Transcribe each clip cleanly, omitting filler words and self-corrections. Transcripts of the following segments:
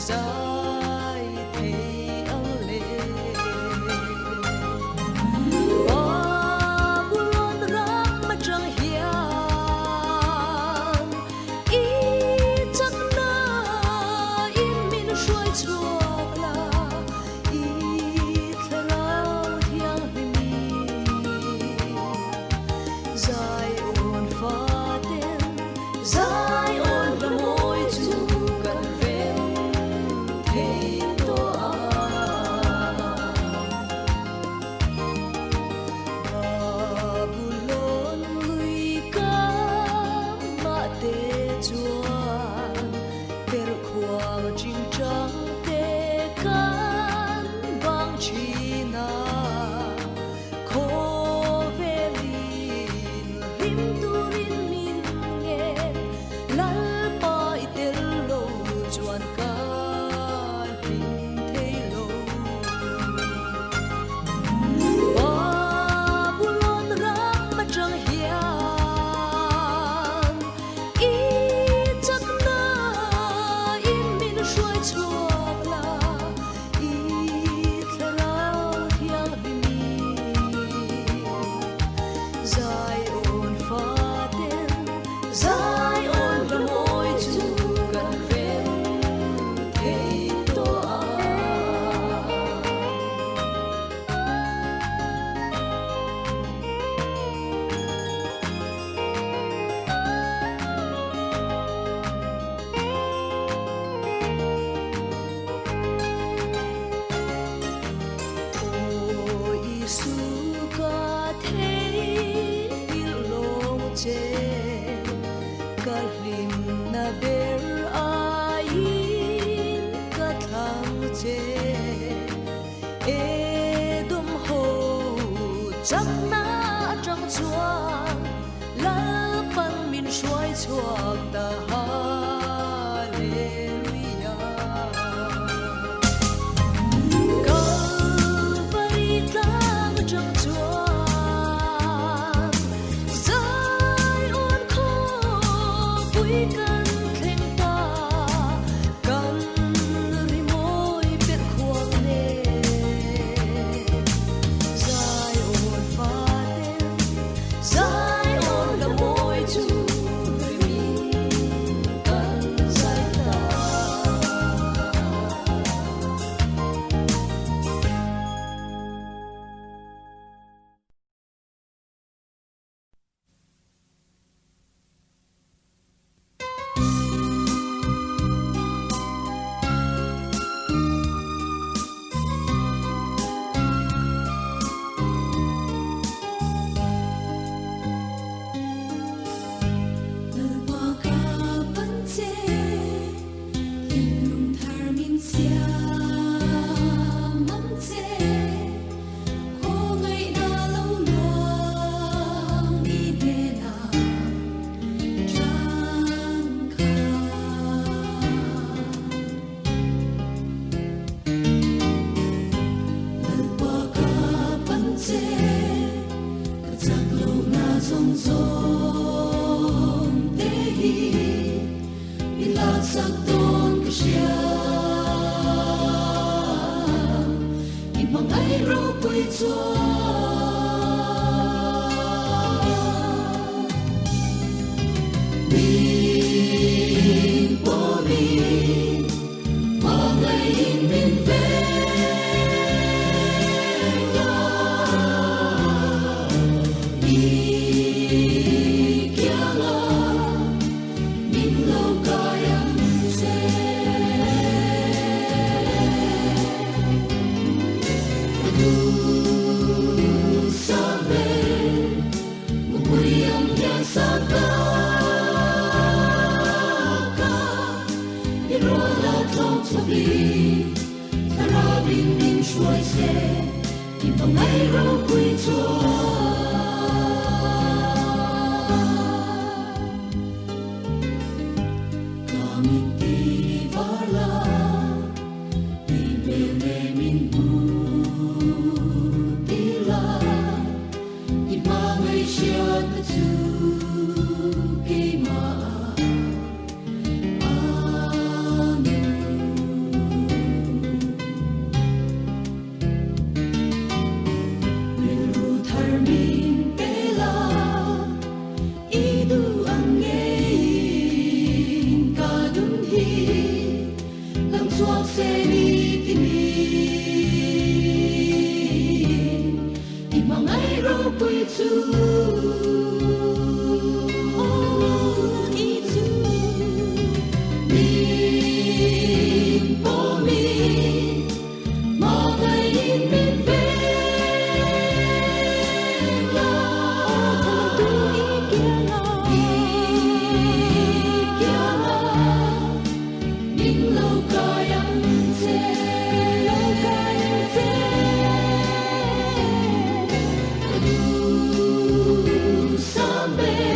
zai thei ang le. Babulon ram atang hian i chakna in min hruai chhuak la, i thlarau thianghlim Zion faten Zion la mawi chu kan rem thei tawh a. Babulon lui kam mah te chuan perhkhuang chingchang te kan bang thin a. Khawvelin hlim turin min ngen, Lalpa i tel lo chuan ka hlim thei lo. Babulon ram atang hian i chakna in min hruai chhuak la. I thlarau thianghlim Zion faten Zion la mawi chu kan rem thei tawh a. Aw Isu ka theihnghilh lawng che, ka hlimna ber aiin ka thlang che. Edom ho chakna atang chuan Lalpan min hruai chhuak ta Hallelujah. Kalvari tlang atang chuan Zion khawpui kan thleng ta, kan rimawi per khuang nen Zion faten Zion la mawi chu rimin kan zai ta. Lalpa ka pan che, thinlung thar min siam ang che, khawngaihna lo luang i hnenah changkha. Lalpa ka pan che, ka chak lohna zawng zawng te hi min laksak dawn ka hria. I hmangaih ropui chuan min pawmin hmangaihin min veng a. I kianga min lo kai ang che. Ka duhsam ve mupui ang hian sa taka i rual a tlawng chawpin thlarau in min hruai se i hmangaih ropui chuan. Ka mit ti var la i hmel ne min hmu ti la i hmangaih hriatna chu keimah a nung. chu. Aw Lal Isu. Min pawmin hmangaihin min veng la. Aw thlamuantu i kiangah. I kiangah min lo kai ang che. Min lo kai ang che. Ka duh sang ber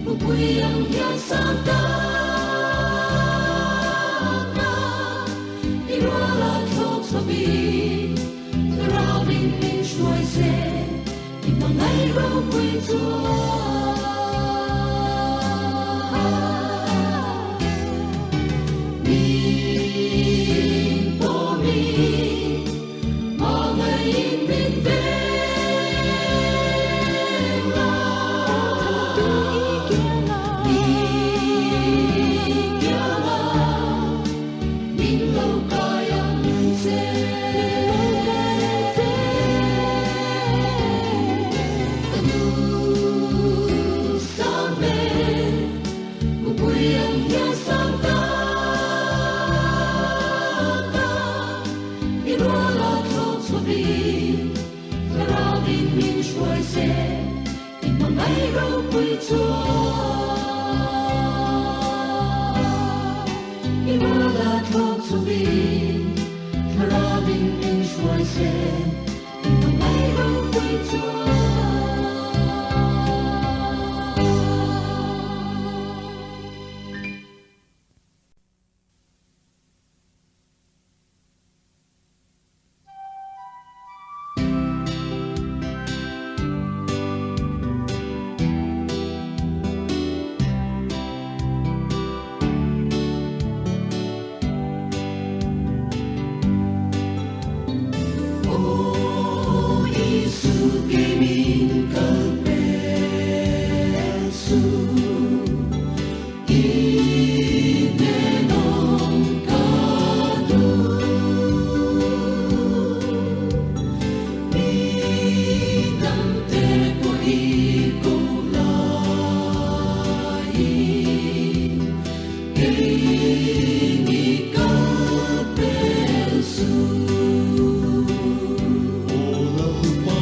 mupui ang hian sang tak na i ruala thlawk chhovin thlarauin min hruai se i hmangaih ropui chuan. Min pawmin hmangaihin min veng la. Aw thlamuantu i kiangah. I kiangah min lo kai ang che. Min lo kai ang che. Ka duh sang ber mupui ang hian sang tak na i ruala thlawk chhovin thlarauin min hruai se i hmangaih ropui chuan. I ruala thlawk chhovin thlarauin min hruai se i hmangaih ropui chuan. Aw Isu kei min kal pel suh, i hnen awm ka duh. Mi dangte pawh i ko laiin, kei mi kal pel suh. Aw Lalpa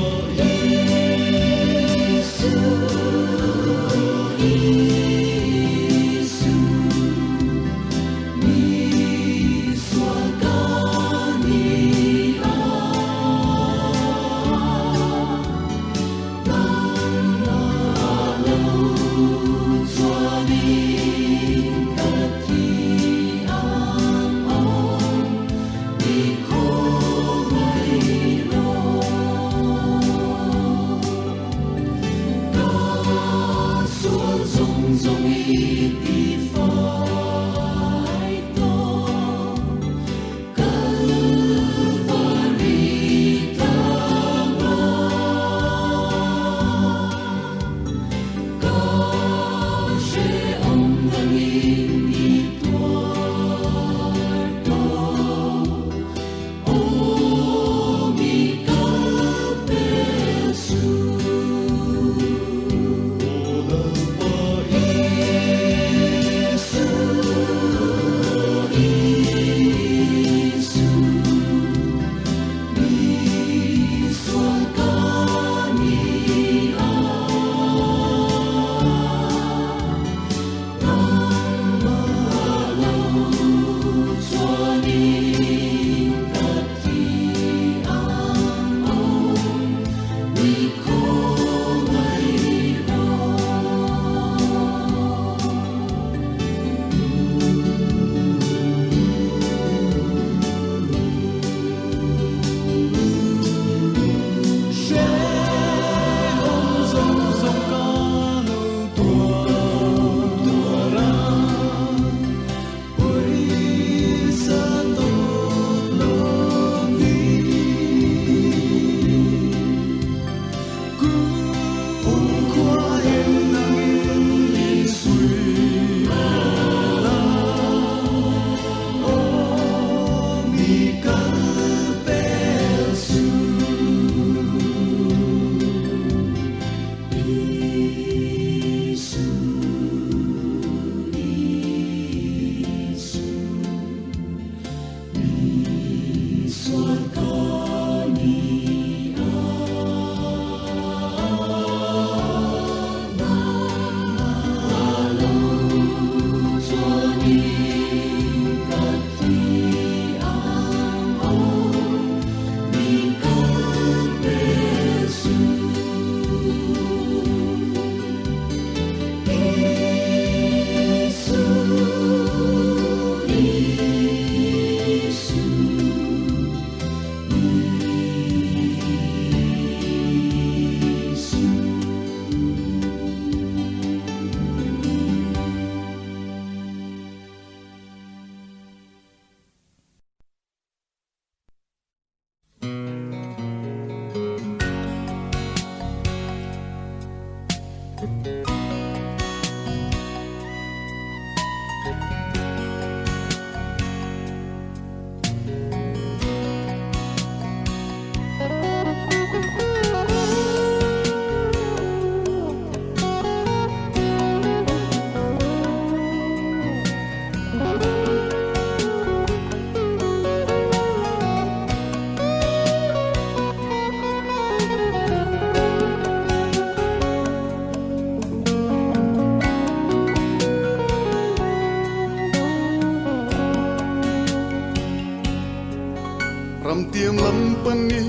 Lalpa ni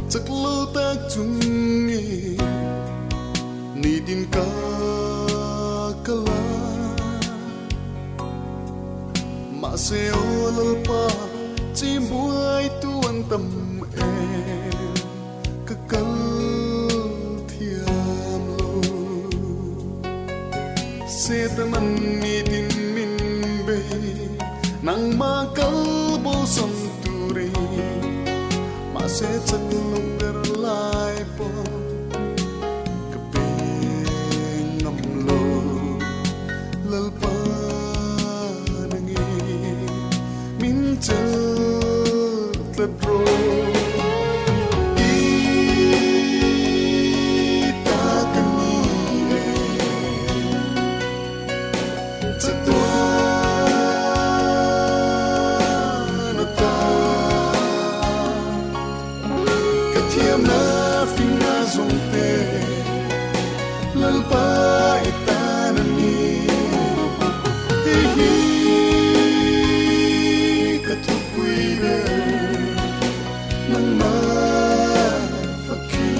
chak lo tak chungin nitin ka kal a. Mahse aw Lalpa chimbuai tu an tam em ka kal thiam lo. Setanan nitin min bei nangmah kal bosan turin mahse chak lo ber lai pawh ka pe ngam lo. Lalpa nangin min chelh tlat rawh. I ta ka ni e chatuan ata ka thiamna finna zawng te Lalpa i tan a ni. Hei hi ka thupui ber nangmah fakhi.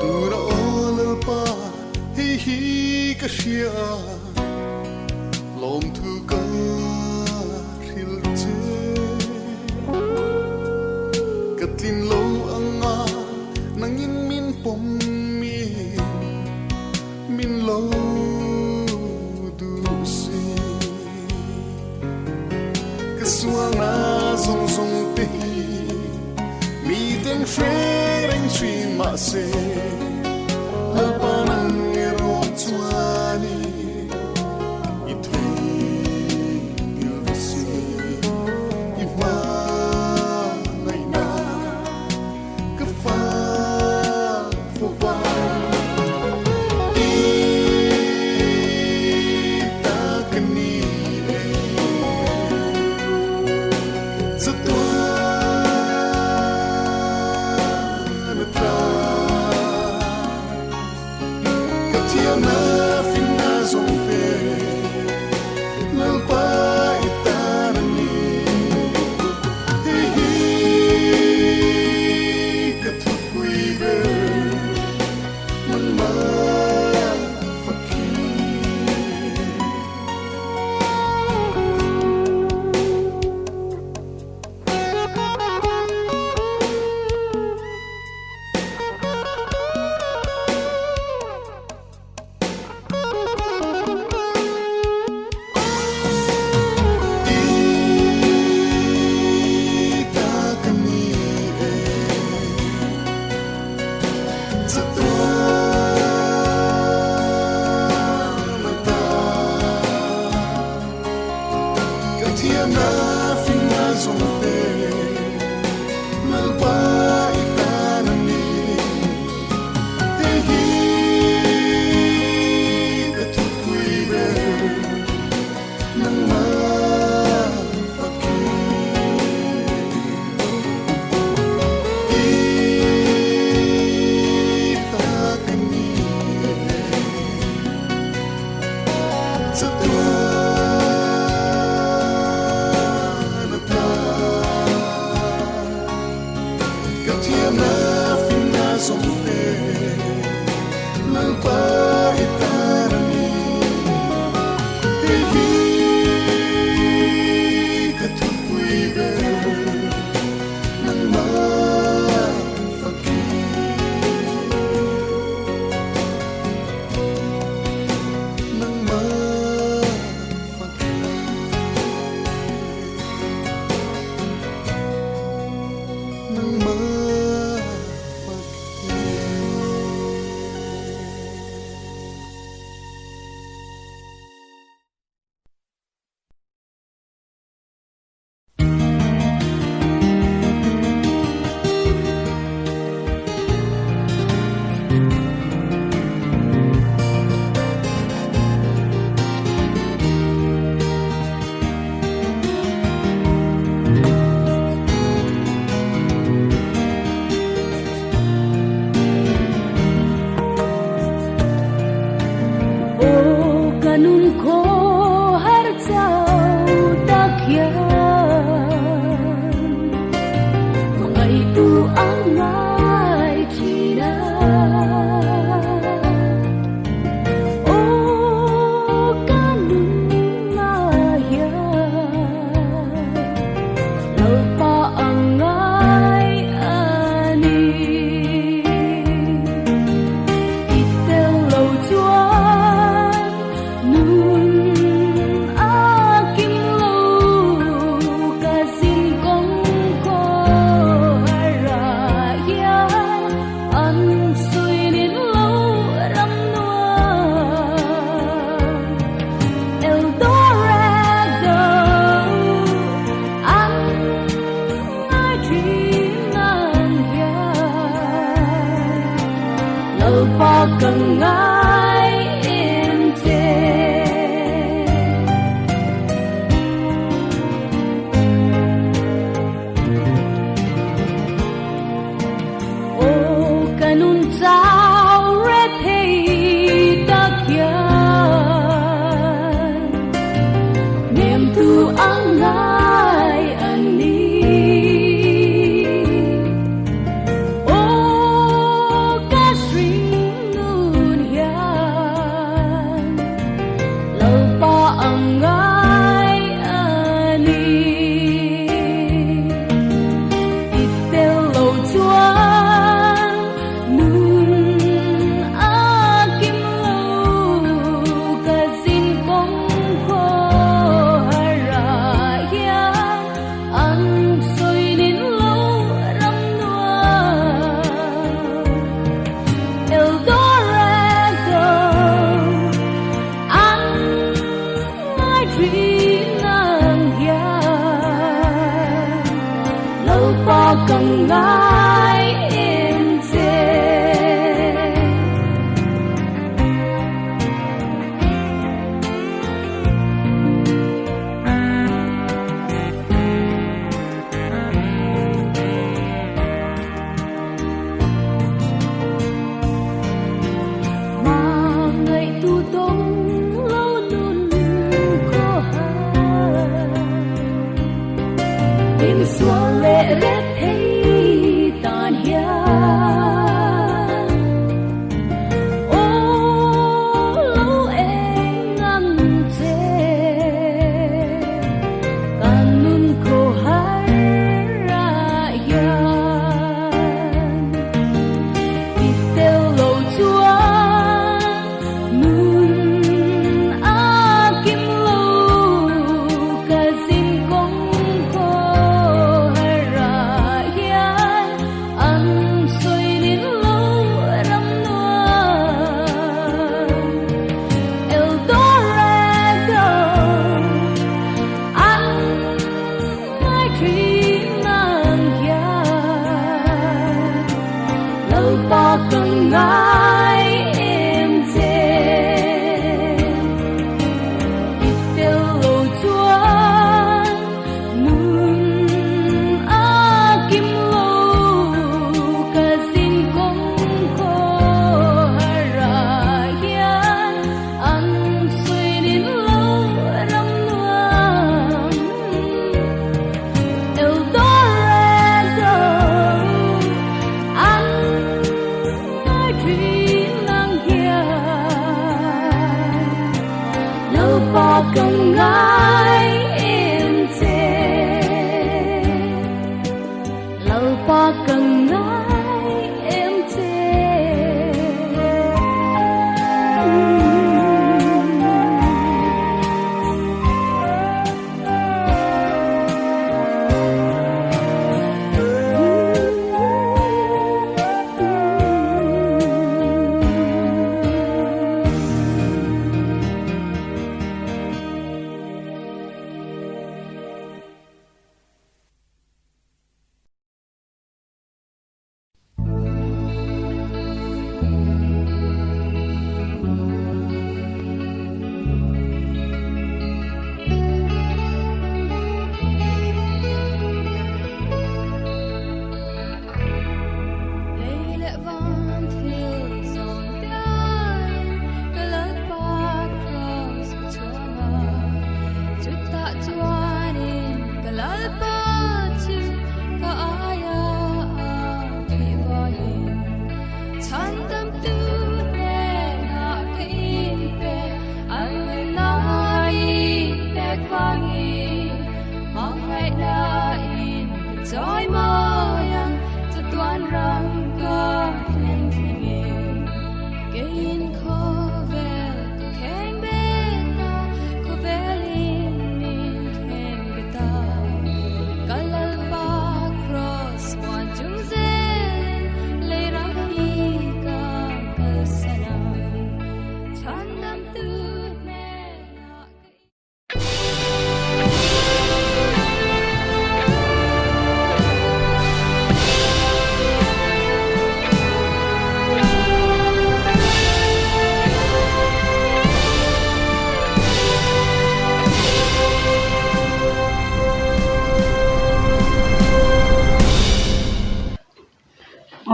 Tura aw Lalpa hei hi ka hria a, lawmthu ka hrilh che. Ka tlin lo anga nangin min pawm in min lo duh si. Ka sualna zawng zawng te hi miten hre reng thin mahse Lalpa nang erawh chuanin i theihngilh si. I hmangaihna ka fak fo va. I ta ka ni e chatuan ata ka thiamna finna zawng te Lalpa i tan a ni. Hei hi ka thupui ber nangmah fakhi. ngai em che. Hmangaihtu dawng lo nun khaw har. Min sual leh rep thei tan hian. Aw lo eng ang che. Kan nun khaw har ah hian. I tel lo chuan nun a kim lo, ka zin kawng khaw har ah hian an sawi nin lo ram nuam. El Dorado an ngai thin ang hian Lalpa ka ngai em che. I tel lo chuan nun a kim lo, ka zin kawng khaw har ah hian an sawi nin lo ram nuam. El Dorado an ngai thin ang hian Lalpa ka ngai em che. Lalpa ka ngai em che. Lei leh van thil zawng te aiin ka Lalpa Kraws ka chhuang a, chutah chuanin ka Lalpa chu ka aia a thih vangin chhandamtu hnenah ka inpe an nunna i pek vangin hmangaihna in ka chawi mawi ang chatuan ram ka thlen thlengin keiin khawvel ka kheng bet a, khawvelin min kheng bet a. Ka Lalpa Kraws muan chung zelin lei ram hi ka kalsan ang chhandamtu hnenah ka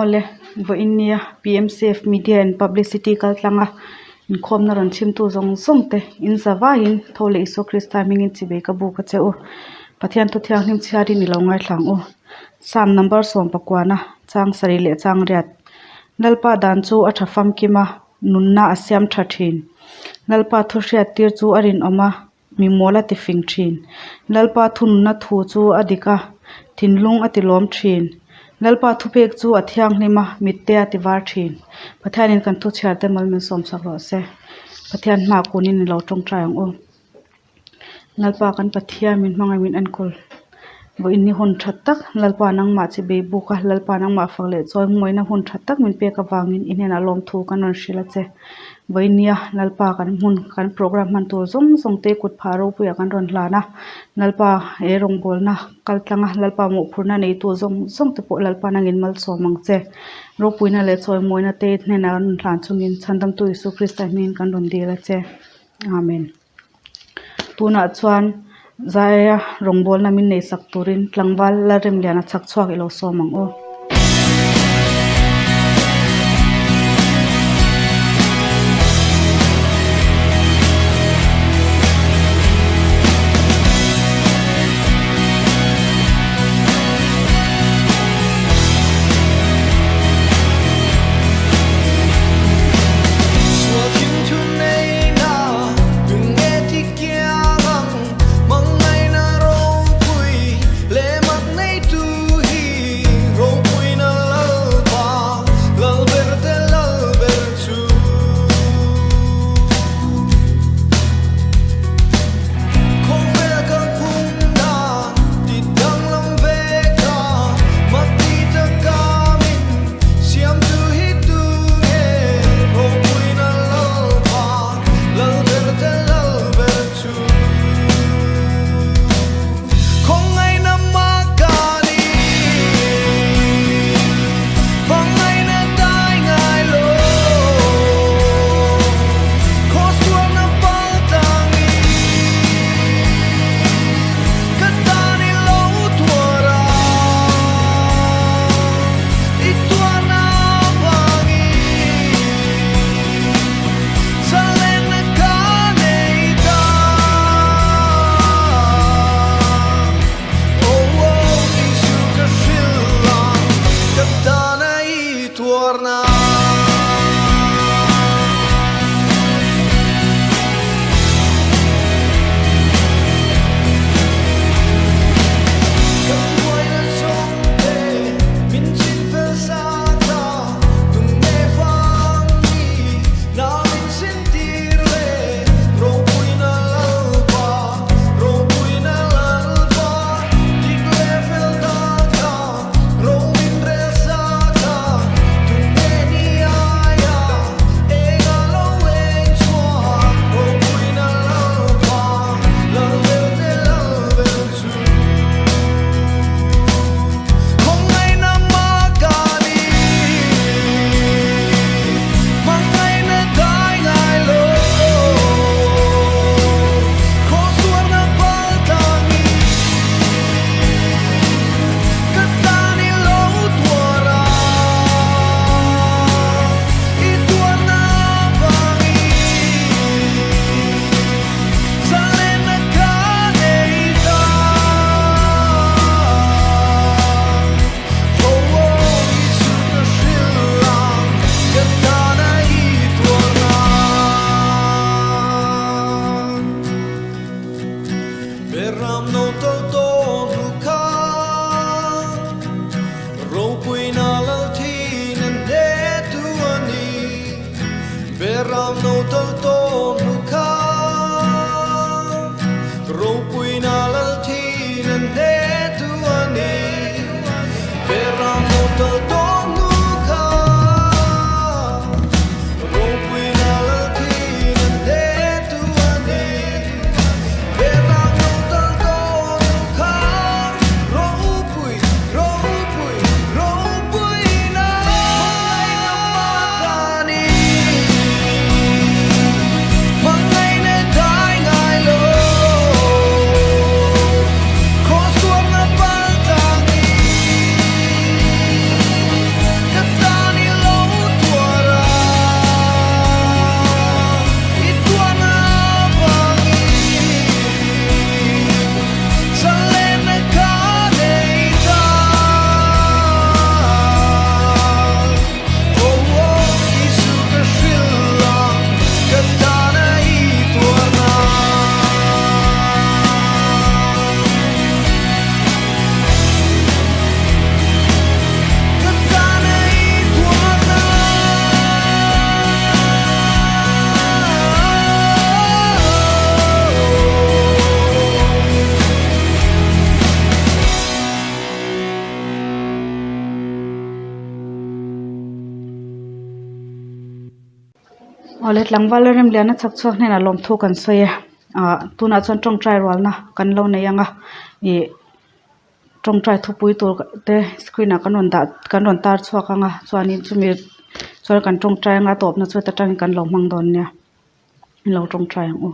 Awle, vawiin nia PMCF Media and Publicity kaltlanga inkhawmna rawn chhimtu zawng zawng te in za vaiin tho leh Isua Krista hmingin chibei ka buk a che u. Pathian thu thianghlim chhiarin i lo ngaithla ang u. Psalm number sawmpakuana chang sarih leh chang riat. Lalpa dan chu a tha famkim a, nunna a siam tha thin. Lalpa thu hriat tir chu a rinawm a, mi mawl a ti fing thin. Lalpa thununna thu chu a dik a, thinlung a ti lawm thin. Lalpa thupek chu a thianghlim a, mitte a ti var thin. Pathianin kan thu chhiar te mal min sawmsak rawh se. Pathian hma kunin i lo tawngtai ang u. Lalpa kan Pathian min hmangaih min enkawl vawiin ni hun tha tak Lalpa nangmah chi bei buk a, Lalpa nangmah fak leh chawi mawina hun tha tak min pek avangin i hnenah lawmthu kan rawn hrilh a che. Vawinia Lalpa kan hmun kan programme hman tur zawng zawng te kut phah ropuiah kan rawn hlan a, Lalpa he rawngbawlna kal tlanga Lalpa mawhphurhna neitu zawng zawng te pawh Lalpa nangin malsawm ang che. Ropuina leh chawimawina te hnenah kan rawn hlan chungin Chhandamtu Isua Krista hmingin kan rawn dil a che. Amen. Tunah chuan Zaia rawngbawlna min nei sak turin tlangval Lalremliana chhak chhuak i lo sawm ang aw. Awle tlangval Remliana chhak chhuak hnenah lawmthu kan sawi e ah tunah chuan tawngtai rualna kan lo nei ang a ih tawngtai thupui tur te screen ah kan rawn dah kan rawn tar chhuak ang a chuanin chumi chuan kan tawngtai anga tawpna chu ta tangin kan lo hmang dawn nia in lo tawngtai ang u.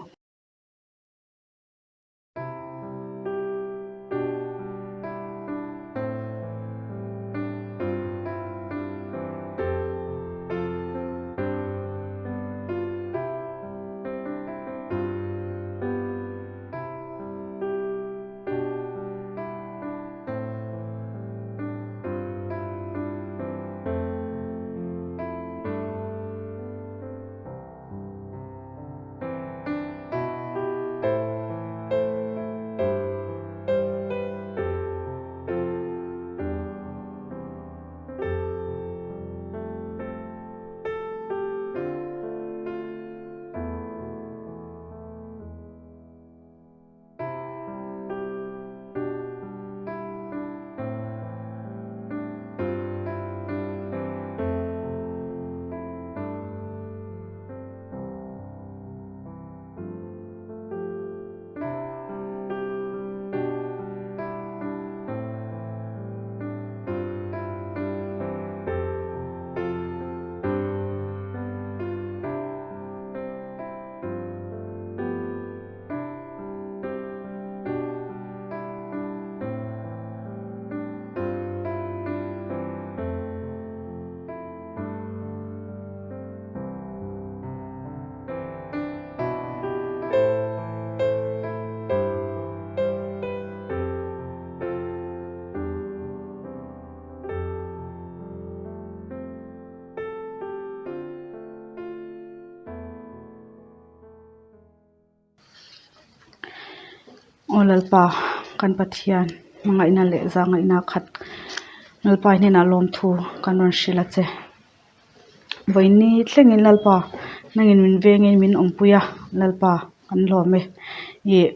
Aw Lalpa kan Pathian hmangaihna leh zahngaihna khat Lalpa hnenah lawmthu kan rawn hrilh a che. Vawiin thlengin Lalpa nangin min vengin min awmpui a Lalpa kan lawm e ih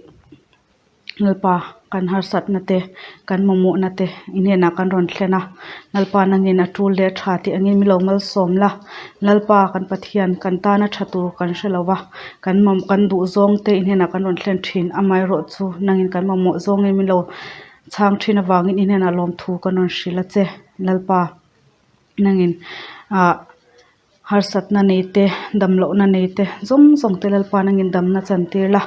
Lalpa kan harsatna te kan mamawhna te i hnenah kan rawn thlen a Lalpa nangin a tul leh a tha tih angin min lo malsawm la Lalpa kan Pathian kan tana tha tur kan hre lo va kan kan duh zawng te i hnenah kan rawn thlen thin amaherawh chu nangin kan mamawh zawngin min lo chhang thin avangin i hnenah lawmthu kan rawn hrilh a che Lalpa. Nangin ah harsatna nei te damlohna nei te zawng zawng te Lalpa nangin damna chantir la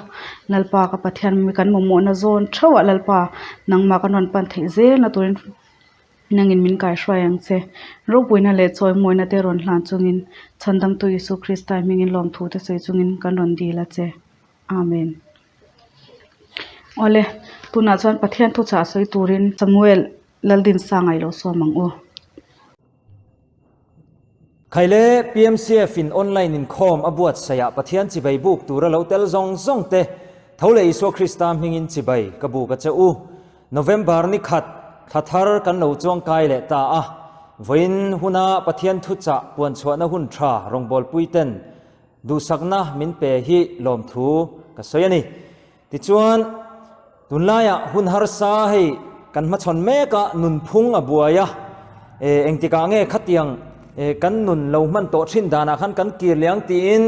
Lalpa ka Pathian mi kan mamawhna zawn theuh ah Lalpa nangmah kan rawn pan theih zel na turin nangin min kaihruai ang che ropuina leh chawimawina te rawn hlan chungin chhandamtu Isu Krista hmingin lawmthu te sawi chungin kan rawn dil a che Amen. Awle tunah chuan Pathian thuchah sawi turin Samuel Laldinsanga i lo sawm ang u. Khaile PMCF in online inkhawm a buatsaih ah Pathian chibai buk tura lo tel zawng zawng te tho leh Isua Krista hmingin chibai ka buk a che u. November ni khat thla thar kan lo chuang kai leh ta a, vawiin huna Pathian thuchah puanchhuahna hun tha rawngbawlpui ten duhsakna min pe hi lawmthu ka sawi a ni. Tichuan, tunlaiah hun harsa hei kan hmachhawn mek a, nunphung a buai a, engtikah nge khatiang kan nun lo hman tawh thin danah khan kan kir leh ang tiin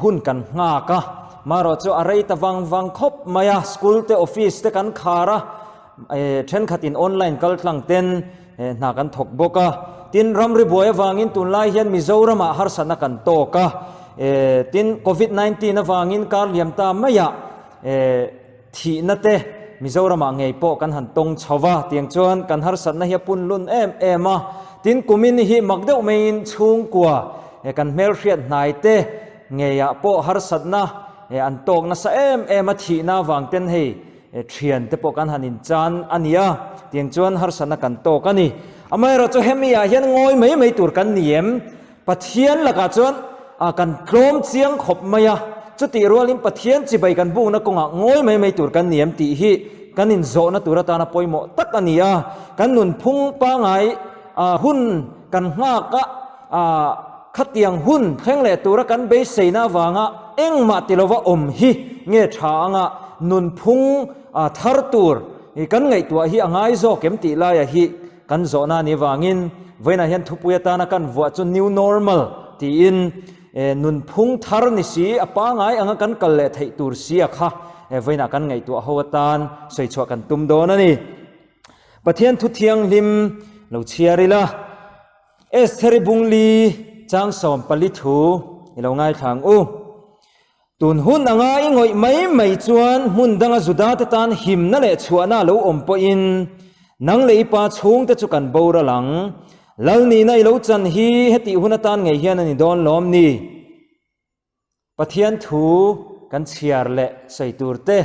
hun kan nghak a, marawh chu a rei ta vang vang khawp mai a, school te office te kan khar a, thenkhatin online kal tlang ten hna kan thawk bawk a, tin ramri buai avangin tunlai hian Mizoramah harsatna kan tawk a, tin covid 19 avangin kar liam ta maiah thihna te Mizoramah ngei pawh kan han tawng chho va, tiang chuan kan harsatna hi a pun lun em em a, tin kumin hi mak deuh maiin chhungkua kan hmelhriat hnai te ngeiah pawh harsatna an tawk nasa em em a, thihna avang ten hei Thian te pawh kan han inchan a ni a, tiang chuan harsatna kan tawk a ni. Amaherawhchu hemi ah hian ngawi mai mai tur kan ni em? Pathian lakah chuan kan tlawm chiang khawp mai a, chutih rualin Pathian chibai kan bukna kawngah ngawi mai mai tur kan ni em tih hi kan inzawhna tur atana pawimawh tak a ni a. Kan nunphung pangai hun kan nghak a, khatiang hun thleng leh tura kan beiseina avanga engmah ti lova awm hi nge tha anga nunphung thar tur kan ngaihtuah hi a ngai zawk em tih laia hi kan zawhna a nih avangin vawiinah hian thupui atana kan vuah chu new normal tiin. Nunphung thar ni si, a pangai anga kan kal leh theih tur si a kha vawiinah kan ngaihtuah ho atan sawi chhuah kan tum dawn a ni. Pathian thu thianghlim lo chhiar ila, Estheri Bungli chang 14 thu i lo ngaithla ang u. Tun hun anga i ngawih mai mai chuan hmun danga Judate tan himna leh chhuahna a lo awm pawhin nang leh i pa chhungte chu kan boral ang. Lal nihna i lo chan hi hetih hun atan ngei hian a ni dawn lawm ni? Pathian thu kan chhiar leh sawi tur te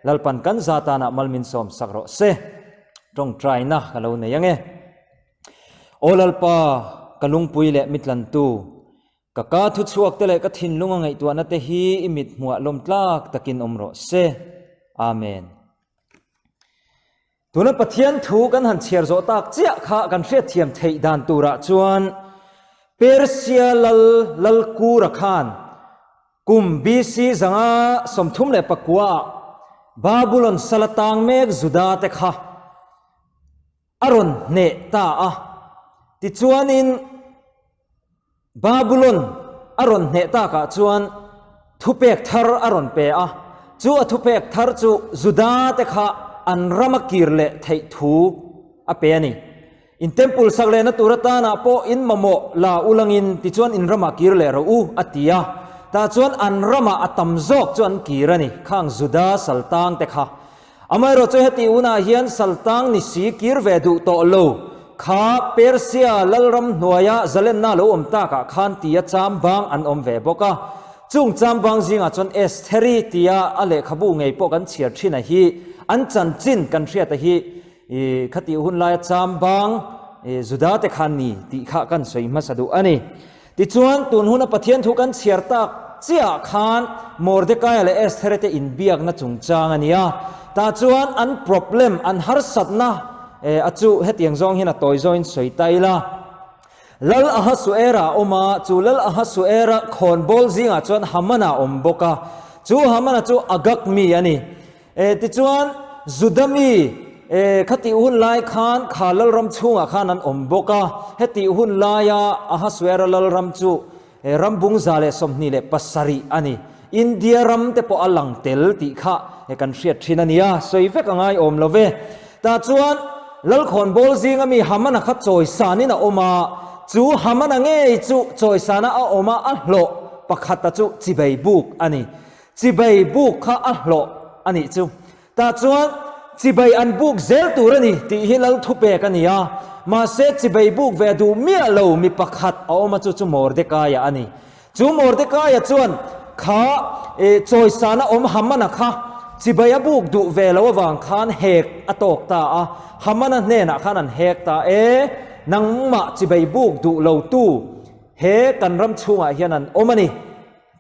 Lalpan kan za tanah mal min sawm sak rawh se. Tawngtaina ka lo nei ange. Aw Lalpa, ka lungpui leh mitlantu, Ka ka thu chhuak te leh ka thinlung a ngaihtuahna te hi i mit hmuah lawm tlak takin awm rawh se. Amen. Tuna Pathian thu kan han chhiar zawh tak chiah kha kan hriatthiam theih dan turah chuan Persia lal Lalkura khan kum BC 539 ah Babulon sala tang mek Juda te kha a rawn hneh ta a. Tichuanin Babulon a rawn hneh takah chuan thupek thar a rawn pe a, chu a thupek thar chu Juda te kha an rama kir leh theih thu a pe a ni. In temple sak lehna tur atanah pawh in mamawh la ulangin tichuan in ramah kir leh rawh u a ti a, tah chuan an ramah a tam zawk chu an kir a ni, khang Juda saltang te kha. Amaherawhchu heti hunah hian saltang ni si kir ve duh tawh lo kha Persia lalram hnuaia zalenna lo awm takah khan tia chambang an awm ve bawk a. Chung chambang zingah chuan Estheri tia a lehkhabu ngei pawh kan chhiar thin a hi an chanchin kan hriat a hi khatih hun laia chambang Juda te khan ni tih kha kan sawi hmasa duh a ni. Tichuan, tun huna Pathian thu kan chhiar tak chiahah khan Mordekaia leh Esthere te inbiakna chungchang a ni a. Tah chuan an problem, an harsatna a chu hetiang zawng hian a tawi zawngin sawi ta ila. Lal Ahasuera a awm a, chu Lal Ahasuera khawnbawl zingah chuan Hamana a awm bawk a. Chu Hamana chu Agag mi a ni. E, tichuan, Juda mi, e, khatih hun lai khan kha lalram chhungah khan an awm bawk a. Hetih hun laia Ahasuera lalram chu, e, ram bungza leh 27 a ni. India ram te pawh a lang tel tih kha, e, kan hriat thin a nia, sawi vek a ngai awm lo ve. Tah chuan, lalkhawnbawl zinga mi Hamana kha chawisanin a awm a, chu Hamana ngei chu chawisana a awm a, a hlawh pakhata chu chibei buk a ni. Chibai buk kha a hlawh a nih chu. Tah chuan chibai an buk zel tur a ni tih hi lal thupek a ni a, mahse chibai buk ve duh miah lo mi pakhat a awm a chu chu Mordekaia a ni. Chu Mordekaia chuan kha chawisana awm Hamana kha chibai a buk duh ve lo avang khan hek a tawk ta a, Hamana hnenah khan an hek ta e, nangmah chibai buk duh lo tu he kan ram chhungah hian an awm a ni.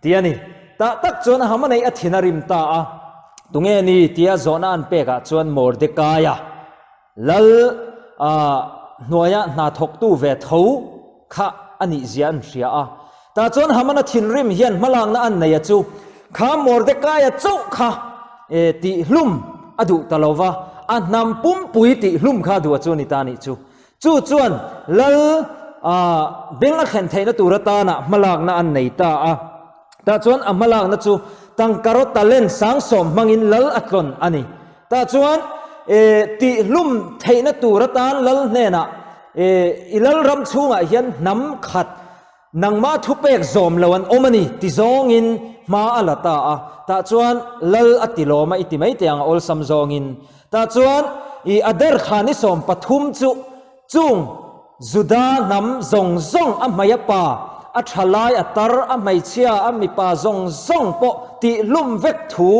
Ti a ni. Tah tak chuan Hamanei a thin a rim ta a. Tunge ni tia zawhna an pekah chuan Mordekaia, lal hnuaia hna thawktu ve tho kha a nih zia an hria a. Tah chuan Hamana thinrim hian hmalakna an nei a chu kha Mordekaia chauh kha tihhlum a duh ta lo va, a hnam pumpui tihhlum kha a duh a chu a ni ta a nih chu. Chu chuan lal beng a thlen theihna tur atana hmalakna an nei ta a. Tah chuan a hmalakna chu tangkaraw talent sangsawm hmangin lal a tlawn a ni. Tah chuan tihlum theihna tur atan lal hnenah i lal ram chhungah hian hnam khat Nangmah thupek zawm lo an awm a ni ti zawngin hma a la ta a, tah chuan lal a ti lawm a i ti mai teh ang a awlsam zawngin. Tah chuan i Adar thla ni 13 chu chung Juda hnam zawng zawng a hmei a pa, a thalai a tar, a hmeichhia a mipa zawng zawng pawh tihhlum vek thu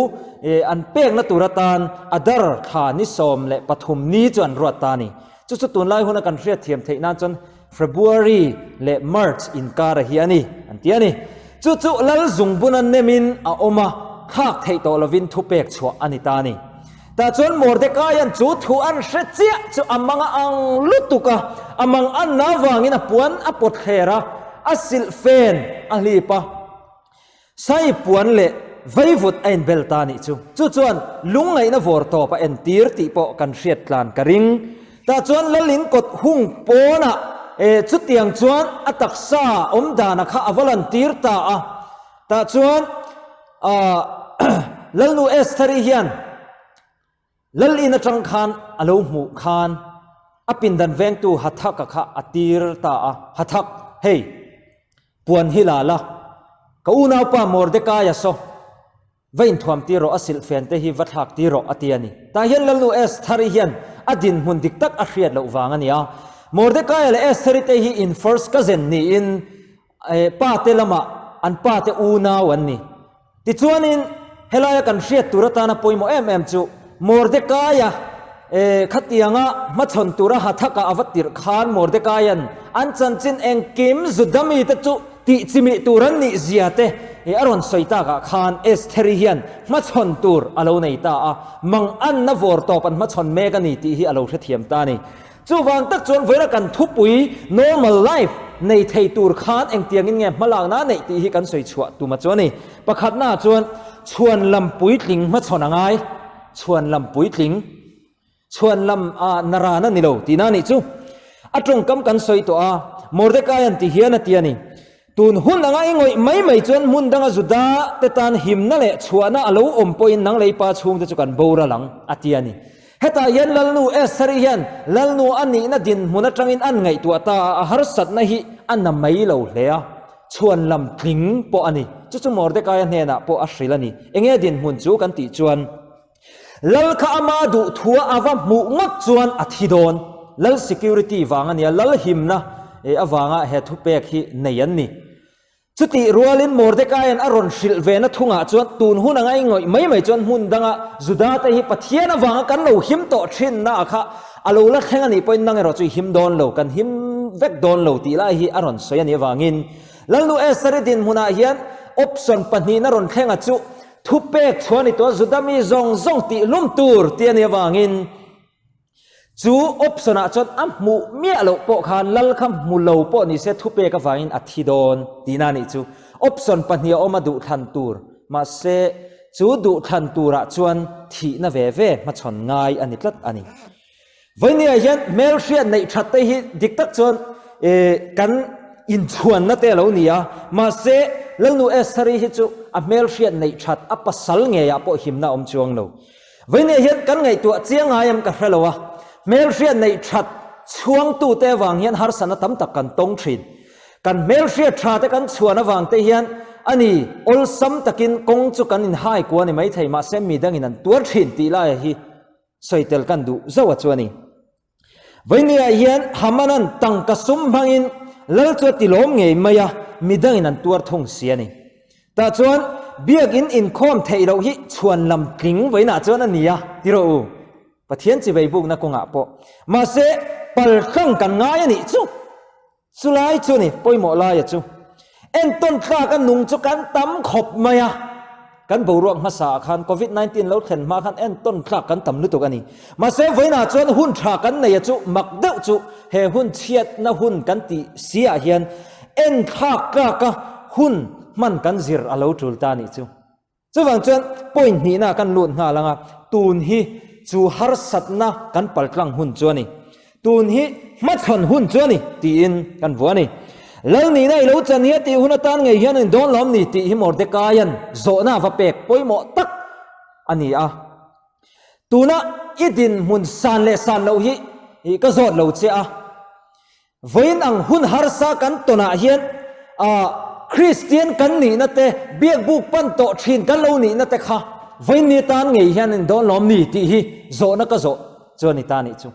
an pekna tur atan Adar thla ni 13 ni chu an ruat ta a ni. Chu chu tunlai huna kan hriatthiam theih nan chuan February leh March inkara hi a ni, an ti a ni. Chu chu lal zungbuna nemin a awm a, thlak theih tawh lovin thupek chhuah a ni ta a ni. Tah chuan Mordekaia'n chu thu an hre chiah chu a mang a ang lutuk a, a mang anna avangin a puan a pawt thler a, a silh fen a hlip a. Sai puan leh vaivut a inbel ta nih chu. Chu chuan lungngaihna vawr tawp a entir tih pawh kan hriat tlan ka ring. Tah chuan Lalin kawt hung pawnah E, chutiang chuan a taksa awm dana kha a va lantir ta a. Tah chuan Lalnu Estheri hian Lal in atang khan a lo hmuh khan a pindan vengtu Hathaka kha a tir ta a, Hathak, hei, puan hi la la, ka unaupa Mordekaia saw, va inthuam tir rawh, a silhfen te hi va thlak tir rawh, a ti a ni. Tah hian Lalnu Estheri hian a dinhmun dik tak a hriat loh vang a ni a. Mordekaia leh Estheri te hi in first cousin niin pa te lamah an pa te unau an ni. Tichuanin, helaia kan hriat tur atana pawimawh em em chu Mordekaia khatianga hmachhawn tura Hathaka a va tirh khan Mordekaia'n an chanchin engkim Juda mite chu tih chimih tur an nih zia te a rawn sawi takah khan Estheri hian hmachhawn tur a lo nei ta a, manganna vawr tawp an hmachhawn mek a ni tih hi a lo hrethiam ta a ni. Chuvang tak chuan vawiina kan thupui normal life nei thei tur khan engtiangin nge hmalakna a neih tih hi kan sawi chhuah tum a chu a ni. Pakhatna chuan chhuan lam puitling hmachhawn a ngai, chhuan lam puitling, chhuan lam ah naran a ni lo tihna a nih chu. A tawngkam kan sawi tawh a, Mordecai-a'n ti hian a ti a ni. Tun hun anga i ngawih mai mai chuan hmun danga Juda te tan himna leh chhuahna a lo awm pawhin nang lei pa chhungte chu kan boral ang, a ti a ni. Hetah hian Lalnu Estheri hian Lalnu a nihna dinhmun atangin an ngaihtuah ta a, a harsatna hi a na mai lo hle a, chhuan lam tling pawh a ni. Chu chu Mordekaia hnenah pawh a hrilh a ni. Enge dinhmun chu kan tih chuan? Lal kha ama duh thua a va hmuh ngawt chuan a thi dawn. Lal security vang a nia, lal himna avanga he thupek hi nei an ni. Chutih rualin Mordecaia'n a rawn hrilh ve na thungah chuan tun hun anga i ngawih mai mai chuan hmun danga Judate hi Pathian avanga kan lo him tawh thinna a kha a lo la thleng a nih pawhin nang erawh chu i him dawn lo, kan him vek dawn lo tih lai hi a rawn sawi a nih avangin Lalnu Esther-i dinhmunah hian option pahnihna rawn thlenga chu Thupek chhuah ni tawh Juda mi zawng zawng tih hlum tur tih a nih avangin chu option ah chuan a hmuh miah loh pawh khan lal kha hmu lo pawh ni se thupek avangin a thi dawn tihna a nih chu. Option pahnih a awm a duhthlan tur mahse chu duhthlan turah chuan thihna ve ve hmachhawn ngai a ni tlat a ni. Vawinia hian hmelhriat neih that te hi dik tak chuan kan inchhuanna te a lo ni a, mahse Lalnu Estheri hi chu a hmelhriat neih that a pasal ngeiah pawh himna a awm chuang lo. Vawinia hian kan ngaihtuah chiang ngai em ka hre lo a, hmelhriat neih that chhuangtute avang hian harsatna tam tak kan tawng thin. Kan hmelhriat tha te kan chhuan avang te hian a ni awlsam takin kawng chu kan inhai kua ni maithei mahse midangin an tuar thin tih laia hi Sawi tel kan duh zauh a chu a ni. Vawinia hian Hamanan tangka sum hmangin lal chu a ti lawm ngei mai a, midangin an tuar thung si a ni. Tah chuan biakin inkhawm theih loh hi chhuan lam tling vawiinah chuan a ni a, ti rawh u. Pathian chivei bukna kawngah pawh. Mahse, paltlang kan ngai a nih chu. Chulai chu ni pawimawh laia chu entawn tlak a nung chu kan tam khawp mai a, kan boruak hmasa ah khan covid 19 lo thlen hma khan entawn tlak kan tam lutuk a ni. Mahse vawiinah chuan hun tha kan nei a chu mak deuh chu he hun chhiatna hun kan tih si ah hian enthlak tlak a hun hman kan zir a lo tul ta a nih chu. Chuvang chuan point hnihna kan lut nghal ang a, tun hi chu harsatna kan paltlang hun chu a ni. Tun hi hmachhawn hun chu a ni tiin kan vuah a ni. Lalnihna i lo chan hi a tih hun atan ngei hian in dawn lawm ni tih hi Mordecaia'n zawhna va pek pawimawh tak a ni a. Tuna i dinhmun san leh san loh hi ka zawt lo che a. Vawiin ang hun harsa kan tawnah hian Kristian kan nihna te, biakbuk pan tawh thin kan lo nihna te kha vawiin ni atan ngei hian in dawn lawm ni tih hi zawhna ka zawh chu a ni ta nih chu.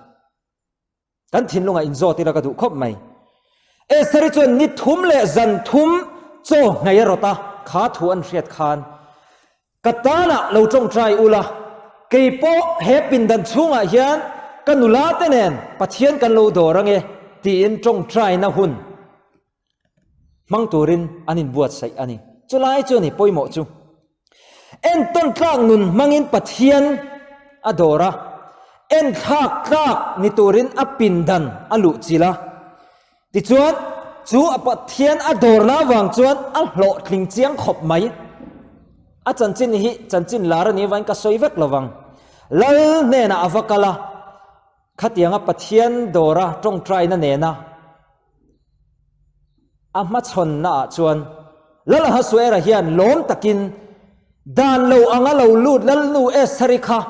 Kan thinlungah inzawt ila ka duh khawp mai. Estheri chuan ni thum leh zan thum chaw nghei a rawt a, kha thu an hriat khan Ka tanah lo tawngtai ula, kei pawh he pindan chhungah hian ka nula te nen Pathian kan lo dawr ange tiin tawngtaina hun hmang turin an inbuatsaih a ni. Chulai chu a ni pawimawh chu. Entawn tlak nun hmangin Pathian a dawr a, enthlak tlak ni turin a pindan a luhchilh a. Tichuan, chu a Pathian a dawrna avang chuan a hlawhtling chiang khawp mai. A chanchin hi chanchin lar a nih avangin ka sawi vek lo vang. Lal hnenah a va kal a, khatianga Pathian dawra tawngtaina nena. A hmachhawnnaah chuan Lal Ahasuera hian lawm takin dan lo anga lo lut Lalnu Estheri kha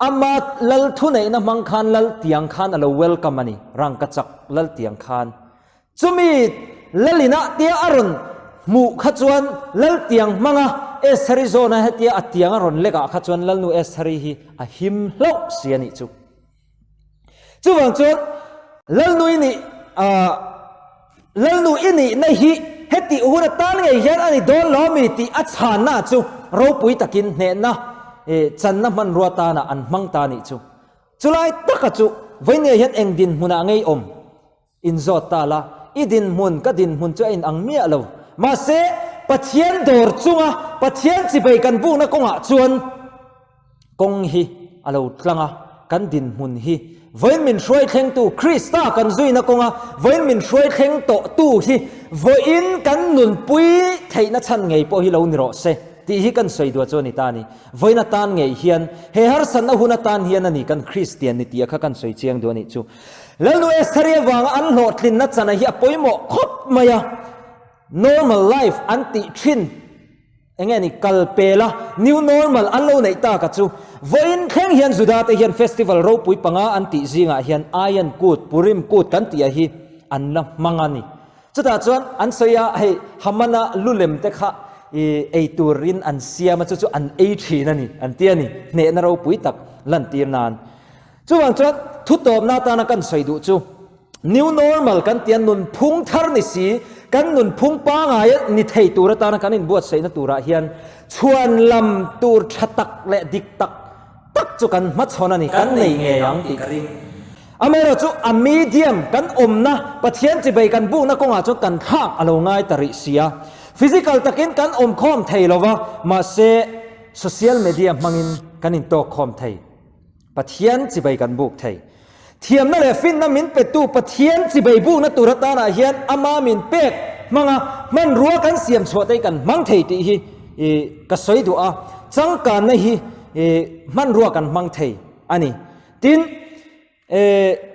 ama lal thuneihna hmang khan lal tiang khan a lo welcome a ni, rangkachak lal tiang khan. Chumi lalina tia a rawn hmuh kha chuan lal tiang hmanga Estheri zawna hetia a tiang a rawn lekah kha chuan Lalnu Estheri hi a him hlauh si a nih chu. Chuvang chuan Lalnu i nih ah Lalnu i nihna hi heti hun atan ngei hian a ni dawn lo ami tih a chhanna chu ropui takin hnehna eh channa hmanrua tana an hmang ta nih chu. Chulai taka chu vawinia hian eng dinhmunah ngei awm Inzawt ta la, i dinhmun ka dinhmun chu a inang miah lo. Mahse, Pathian dawr chunga Pathian chibei kan bukna kawngah chuan kawng hi a lo tlang a, kan dinhmun hi vawiin min hruai thlengtu Krista kan zuina kawnga vawiin min hruai thleng tawhtu hi vawiin kan nunpui theihna chhan ngei pawh hi lo ni rawh se tih hi kan sawi duah chu a ni ta a ni. Vawiin atan ngei hian he harsatna hun atan hian a ni kan Kristian ni tih a kha kan sawi chiang duh a nih chu. Lalnu Estheri avanga an hlawhtlinna chana hi a pawimawh khawp mai a, normal life an tih thin enge ni kal pel a, new normal an lo neih tak a chu. Vawiin thleng hian Juda te hian festival ropui panga an tih zingah hian Ayan Kut, Purim Kut kan tih a hi an la hmang a ni. Chutah chuan an sawi a, hei Hamana lulem te kha i ei turin an siam a, chu chu an ei thin a ni an ti a ni, hnehna ropui tak lantir nan. Chuvang chuan thutawpna atana kan sawi duh chu new normal kan tia nunphung thar ni si, kan nunphung pangai ni thei tur atana kan inbuatsaihna turah hian chhuan lam tur tha tak leh dik tak tak chu kan hmachhawn a ni, kan nei ngei ang tih ka ring. Amaherawh chu a medium kan awmna Pathian chibei kan bukna kawngah chuan kan thlak a lo ngai ta rih si a. Physical takin kan awmkhawm thei lova, mahse social media hmangin kan intawkkhawm thei. Pathian chibei kan buk thei. Thiamna leh finna min petu Pathian chibei bukna tur atanah hian ama min pek hmanga hmanrua kan siam chhuah te hi kan hmang thei tih hi ka sawi duh a, changkanna hi hmanrua kan hmang thei a ni. Tin,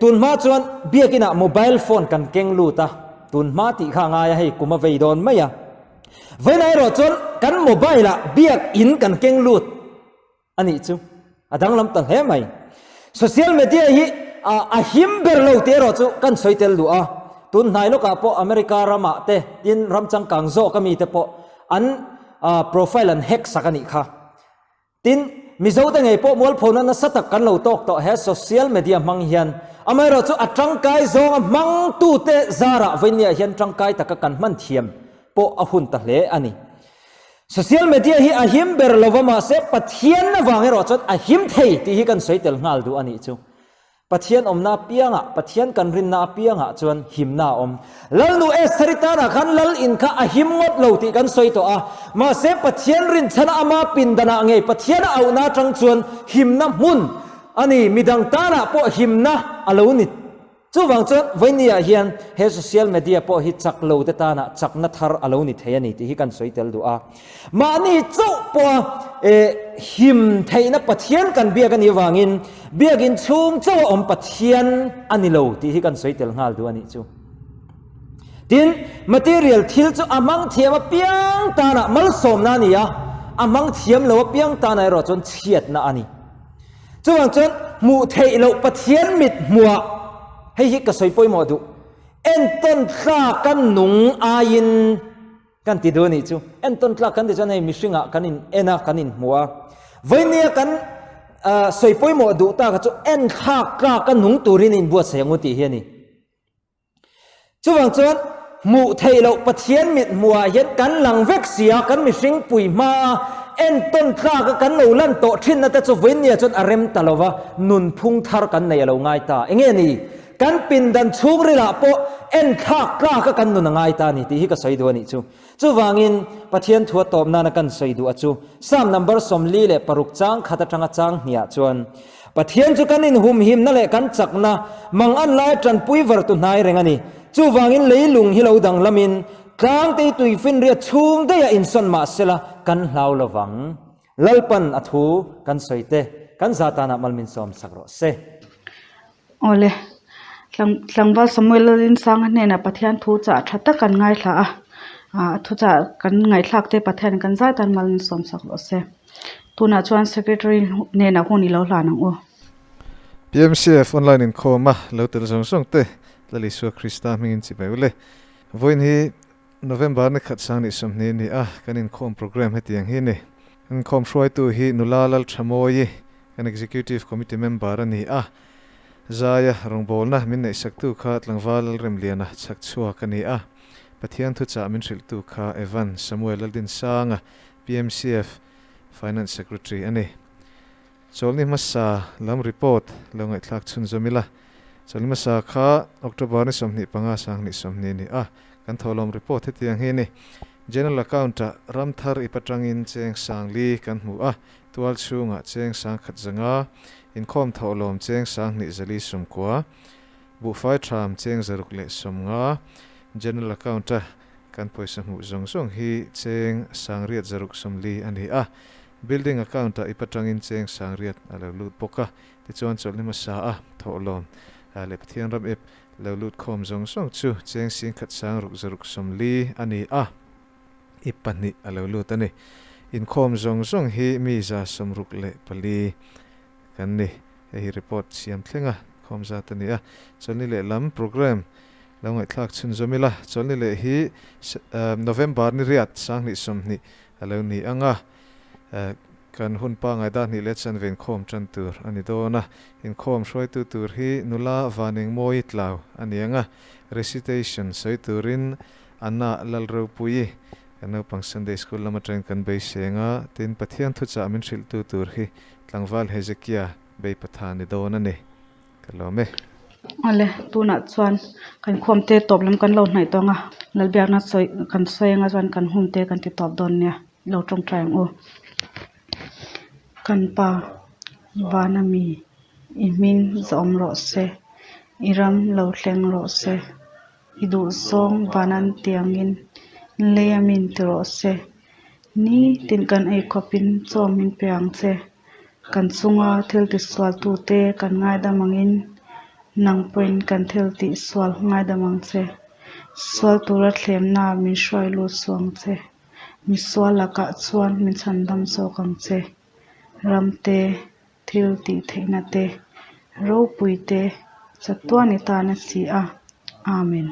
tunhma chuan biakinah mobile phone kan keng lut a, tunhma tih kha a ngai a, hei kum a vei dawn mai a. Vawiinah erawh chuan kan mobile ah biakin kan keng lut. A nih chu a danglam ta hle mai. Social media hi a him ber lo tih erawh chu kan sawi tel duh a. Tun hnai lawkah pawh America ramah te tin ram changkang zawk ami te pawh an profile an hack sak a nih kha. Tin, Mizo te ngei pawh mualphona nasa tak kan lo tawk tawh he social media hmang hian. Amaherawhchu a tangkai zawnga hmangtute zarah vawinia hian tangkai taka kan hman thiam pawh a hun ta hle a ni. Social media hi a him ber lova mahse Pathian avang erawh chuan a him thei tih hi kan sawi tel nghal duh a nih chu. Pathian awmna apiangah, Pathian kan rinna apiangah chuan himna a awm. Lalnu Estheri tanah khan lal in kha a him ngawt lo tih kan sawi tawh a, mahse Pathian rinchhana ama pindanah ngei Pathian a auhna atang chuan himna hmun a ni, midang tanah pawh himna a lo ni. Chuvang chuan vawinia hian he social media pawh hi chak lo te tana chakna thar a lo ni thei a ni tih hi kan sawi tel duh a. Mahni chauh pawha him theihna Pathian kan biak a nih avangin biakin chhung chauh a awm Pathian a ni lo tih hi kan sawi tel nghal duh a nih chu. Tin, material thil chu a hmang thiam apiang tana malsawmna a ni a, a hmang thiam lo apiang tana erawh chuan chhiatna a ni. Chuvang chuan hmuh theih loh Pathian mit hmuah, hei hi ka sawi pawimawh duh, entawn tlak kan nung aiin kan ti duh a nih chu. Entawn tlak kan ti chuan hei mihringah kan in en a, kan inhmu a. Vawinia kan sawi pawimawh duh tak chu enthlak tlak a nung turin inbuatsaih ang u tih hi a ni. Chuvang chuan hmuh theih loh Pathian mit hmuhah hian kan lang vek si a, kan mihring pui hmaa entawn tlaka kan lo lan tawh thinna te chu vawinia chuan a rem ta lo va, nunphung thar kan nei a lo ngai ta. Enge ni? Kan pindan chhungrilah pawh enthlak tlaka kan nun a ngai ta a ni tih hi ka sawi duh a nih chu. Chuvangin, Pathian thua tawp nana kan sawi duh a chu, Psalm number 46 chang khat atanga chang hniah chuan, Pathian chu kan inhumhimna leh kan chakna, mang an lai tanpui vartu hnai reng a ni. Chuvangin leilung hi lo danglamin, tlangte i tuifinriat chhung daih a insawn mah sela kan hlau lovang. Lalpan a thu kan sawi te, kan za tanah mal min sawm sak rawh se. Awle. Tlangval Samuel Lalinsanga hnenah Pathian thu chah tha tak kan ngaithla a, ah a thuchah kan ngaihthlak te Pathian kan zai tan mal min sawm sak rawh se. Tunah chuan Secretary hnenah hun i lo hlan ang u. PMCF online inkhawm a lo tel zawng zawng te Lal Isua Krista hmingin chibai ule. Vawiin hi November ni khat sang ni 20 ni a, kan inkhawm programme hetiang hi ni. Inkhawm hruaitu hi Nula Lalthamawi, kan Executive Committee member a ni a. Zaia rawngbawlna min neihsaktu kha Tlangval Lalremliana chhak chhuak a ni a. Pathian thuchah min hrilhtu kha Evan Samuel Laldinsanga, PMCF Finance Secretary a ni. Chawlhni hmasa lam report lo ngaihthlak chhunzawm ila. Chawlhni hmasa kha October ni 25 20 a ni a, kan thawhlawm report hetiang hi a ni. General Account-ah ram thar ip atangin cheng 4000 kan hmu a, tual chhungah cheng 1100, inkhawm thawhlawm cheng 2490, buhfai tham cheng 650, General Account-a kan pawisa hmuh zawng zawng hi cheng 8640 a ni a. Building account ah ip atangin cheng 8000 a lo lut bawk a, tichuan chawlhni hmasa a thawhlawm leh Pathian ram ip lo lut khawm zawng zawng chu cheng 16,640 a ni a, ip pahnih a lo lut a ni. Inkhawm zawng zawng hi mi 64 kan ni. Hei hi report siam thleng a khawm zat a ni a, chawlhni lehlam programme lo ngaihthlak chhunzawm ila, chawlhni leh hi November ni riat 2020 A lo ni ang a, kan hun pangai dah hnih leh chanve inkhawm tan tur a ni dawn a. Inkhawm hruaitu tur hi nula Vanengmawi Tlau a ni ang a, recitation sawi turin Anna Lalropuii, kan naupang Sunday School lam atangin kan beiseng a, tin Pathian thuchah min hrilhtu tur hi tlangval Hezekia Beipatha ni dawn a ni. Ka lawm e. Awle, tunah chuan kan khawm te tawp lam kan lo hnaih tawng a, Lalbiakna sawi kan sawi anga chuan kan hun te kan ti tawp dawn nia, i lo tawngtai ang u. Kan pa vana mi i hming zawm rawh se, i ram lo thleng rawh se, i duhzawng vanan tiangin lei a min ti rawh se, nitin kan eikhawpin chaw min pe ang che. Kan chunga thil tisualtute kan ngaidam angin nang pawhin kan thil tihsual ngaidam ang che. Sual tura thlemna min hruai lut suh ang che. Misual lakah chuan min chhandam zawk ang che. Ram te, thil tih theihna te, ropui te, chatuan i tan a si a. Amen.